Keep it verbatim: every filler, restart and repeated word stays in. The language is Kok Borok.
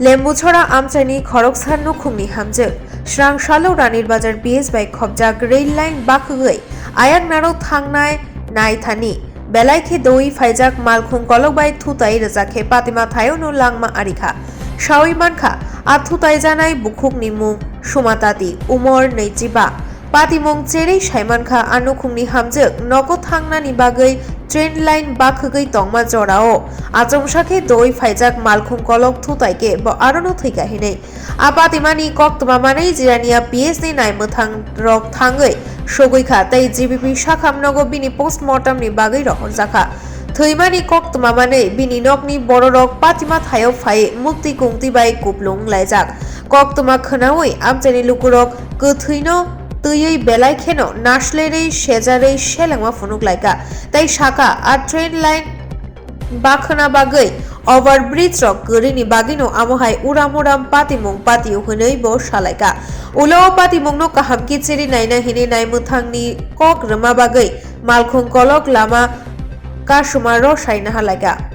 Lembuchora amchaini khoroksa nukhungni hamjwk. Srang salo Ranir Bazar P S bai khopjak rail line bakhogwi ayaknaro thangnai naithani belai khe doi phaijak malkhung kolok bai thutai rwjak khe Patima thaiono langma arikha. Sawi mankha, a thutai janai bukhukni mung Sumatati, umor naichiba. Patimung cherwi saimankha, a nukhungni hamjwk nogo thangnani bagwi train line bakhogwi tongma jorao achomsa khe doi phaijak malkhung kolok thutai khe bo arono thwikha hinwi. A Patimani koktwma manwi Jirania P S ni naimwthang rok thangwi sogwi kha tei G B P sakham nogo bini postmortem ni bagwi rohorjakha. Thwimani koktwma manwi bini nokni bororok Patima thaio phai mukti kungti bai kuplung laijak. Koktwma khwnawi amchaini lukurok kwthwino twiwi belai kheno naslerwi sejarwi selengma phunuk laikha tei sakha, a train line bakhwna bagwi over bridge rok kwrwini bagwino amo hai uram uram patimung patio hwnwi bo salaikha. Ulo o patimungno kaham kichiri naina hini naimwthangni kok rwma bagwi malkhung kolok lama kasuma rosai naha laikha.